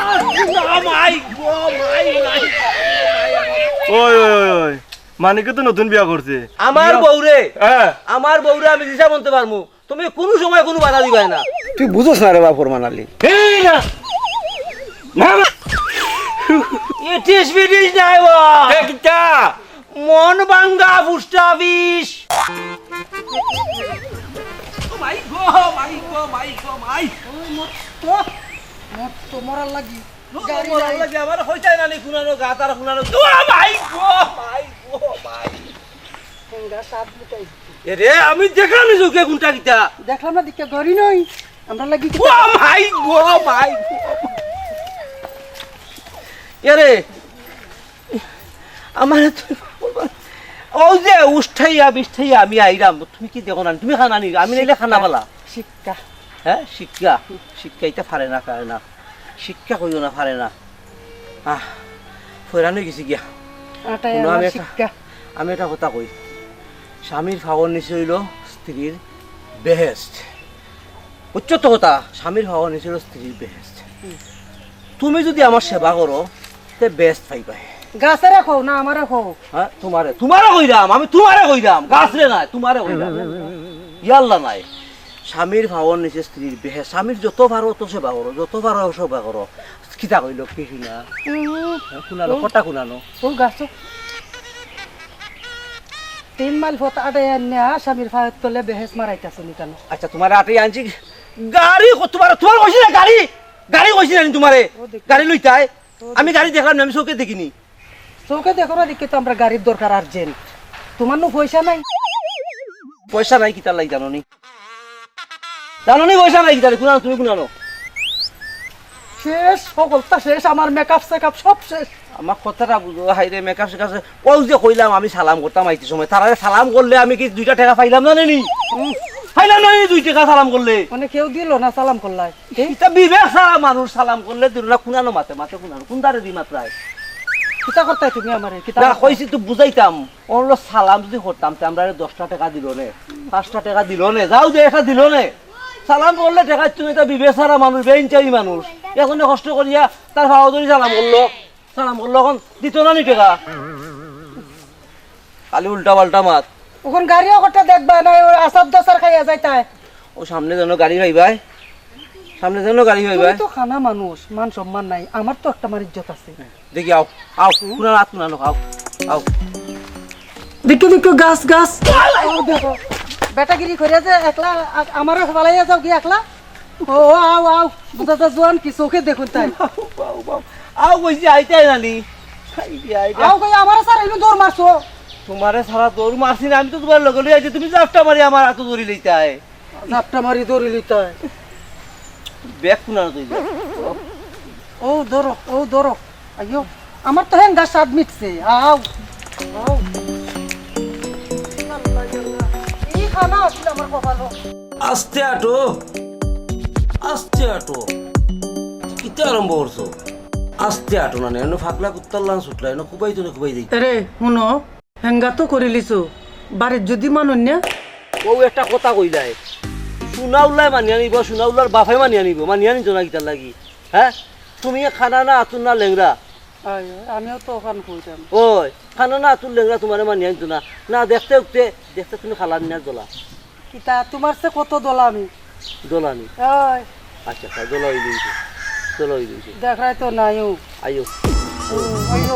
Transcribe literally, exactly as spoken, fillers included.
না, মাই গো, মাই, মাই। ওই, ওই, ওই, ওই। মানিকে তো নতুন বিয়া করছে। আমার বিয়া বউরে, হ্যাঁ। আমার বউরে আমি দিশা বনতে পারমু। তুমি কুনু সময় কুনু বাধা দিবায় না। তুই বুঝোস না রে বা ফরমান আলী। এই না। না, না। ইটিস বিটিস নাই বা। এ কিতা? মন ভাঙ্গা ফুষ্টা বিষ। ও মাই গো, মাই গো, মাই গো, মাই। ওই মত তো, মত তো মরার লাগি। ও গাড়ি মরার নাই। লাগি আমার হইতাই না নি কুনানো গাত আর কুনানো। ও মাই গো, মাই গো, মাই। ঠেঙ্গা সাত মিটাই। এরে, আমি দেখলাম নি চউখে কুনটা কিতা। দেখলাম না দিকে গাড়ি নাই। আমরা লাগি ও কিতা? মাই গো, মাই গো। এরে, আমারে তুমি পাগল বানা-, অউ যে উষ্ঠাইয়া বিষ্ঠাইয়া আমি আইরাম, তুমি কিতা দেখো না? তুমি খানা নি, আমি নাইলে খানা বালা। শিক্ষা। হ্যাঁ, শিক্ষা। শিক্ষা ইতা পারে না, পারে না। শিক্ষা কইও না, পারে না। আহ, ফয়রান অই গেছি গিয়া। আটায় হুনো, আমার আমি একটা, শিক্ষা। আমি একটা কথা কই। স্বামীর পাওর নিচে অইলো স্ত্রীর বেহেস্ত। বুঝছো তো কথা? স্বামীর পাওর নিচে অইলো স্ত্রীর বেহেস্ত। হুম। তুমি যুদি আমার সেবা করো, তে বেহেস্ত পাইবায়। গাছরে কও না, আমারে কও। হ্যাঁ, তুমারে, তুমারে কইরাম, আমি তুমারে কইরাম, গাছরে নায়, তুমারে কইরাম। ইয়াল্লা নাই। স্বামীর পাওর নিচে স্ত্রীর বেহেস্ত। স্বামীর যত পারো অত সেবা করো, যত পারো সেবা করো। কিতা কইলো, কি শুনা? হুম। হ্যাঁ, কুনানো, ও। কথা কুনানো। ও গাছো। তিন মাইল পথ আটায় আনিয়া স্বামীর পাওর তলে বেহেস্ত মারাইতাছো নি কেনে? আচ্ছা, তুমারে আটায় আনছি। গাড়ি ক-, তুমারে, তুমারে কইছি না গাড়ি? গাড়ি কইছি না নি তুমারে? ও দেখি। গাড়ি লইতায়? ও আমি দেখি। গাড়ি দেখলাম না, আমি চউখে দেখিনি। চউখে দেখো না, দেখি তো আমরা গাড়ির দরকার urgent। তুমার নু পয়সা নাই? পয়সা নাই কিতার লাগি জানো নি? জানো নি পয়সা নাই কিতার লাগি? কুনানো, তুমি কুনানো। শেষ, হকলতা শেষ, আমার makeup সেকআপ সব শেষ। আমার কথাটা বুঝো, হায়রে makeup সেকআপ শেষ। অউ যে কইলাম আমি সালাম করতাম আইতে সময়, তারারে সালাম করলে আমি কি দুইটা টেকা পাইলাম না নি? হুম। পাইলাম না নি দুই টেকা সালাম করলে? মানে কেউ দিলো না সালাম করলায়? কি? ইতা বিবেক ছাড়া মানুষ সালাম করলে দিল না, কুনানো মাতে, মাতে কুনানো, কুন ধারে দি মাতরায়? কিতা করতায় তুমি আমারে? কিতা না, করতায়? কইছি তো বুঝাইতাম। অনো সালাম যুদি করতাম, তে আমরারে দশটা টেকা দিলো নে, পাঁচটা টেকা দিলো নে, যাও যে একটা দিলো নে। সালাম করলে টেকা তুমি ইতা বিবেক ছাড়া মানুষ, বেইনচাই মানুষ। এখনে কষ্ট করিয়া তার পাও ধরি সালাম করলো। সালাম করলো, অখন দিতো না নি টেকা? খালি উল্টা পাল্টা মাত। অখন গাড়িও কটা দেখবা না, ওই আসাদ দসার খাইয়া যাইতায়। ও সামনে যেন গাড়ি পাইবায়, সামনে যেন গাড়ি তুমি পাইবায়। তো খানা মানুষ, মান সম্মান নাই, আমার তো একটা মান ইজ্জত আছে। দেখি আও, আও, কুনানো আত কুনানো, আও, আও। দেখো, দেখো, গাছ, গাছ। ও দেখো, বেটাগিরি করিয়া যে একলা, আ-, আমারে ফালাইয়া যাও কি একলা? ও, ও, আও, আও। বুঝা যায় জোয়ান কি চউখে দেখুন তাই। বাউ, বাউ, বাউ। আও কইছি আইতায় না নি। আইতায়, আইতায়। আও কই আমারে ছাড়া ইনু দৌড় মারছো। তুমারে ছাড়া দৌড় মারছি না, আমি তো তুমার লগে লই আইছি, তুমি জাপটা মারি আমার আতো ধরি লইতায়। জাপটা মারি ধরি লইতায়। ব্যাগ কুনানো তুই? ও ধরো, ও ধরো। আইও, আমার তো হেঙ্গা স্বাদ মিটছে। আও, আও। ই খানা আছিল আমার কপালো। আস্তে আটো, আস্তে আটো। কিতা আরম্ভ করছো? আস্তে আটো না, এনো ফাগলা কুত্তার লান ছুটলা, এনো খুবাই তো না খুবাই দেই। এরে, হুনো, হেঙ্গা তো করিলিছো, বাড়িত যুদি মানইন না। অউ একটা কথা কইলায়, সুনাউল্লায় মানিয়া নিবো, সুনাউল্লার বাফে মানিয়া নিবো, মানিয়া নিতো না কিতার লাগি? হ্যাঁ? তুমি খানা না আতুর না লেংড়া? আয়, আয়, আমিও তো অখান কইতাম। ওই, খানা না আতুর লেংড়া তুমারে মানিয়া নিতো না। না দেখতে উঠতে, দেখতে তুমি খালা নিয়া জ্বলা। কিতা, তুমার সে কত দলা আমি? দলা নি? ওই। আচ্ছা, আচ্ছা, দলা অইলে অইছে। দলা অইলে অইছে। দেখরায় তো নাইও। আইও। ও, আইও।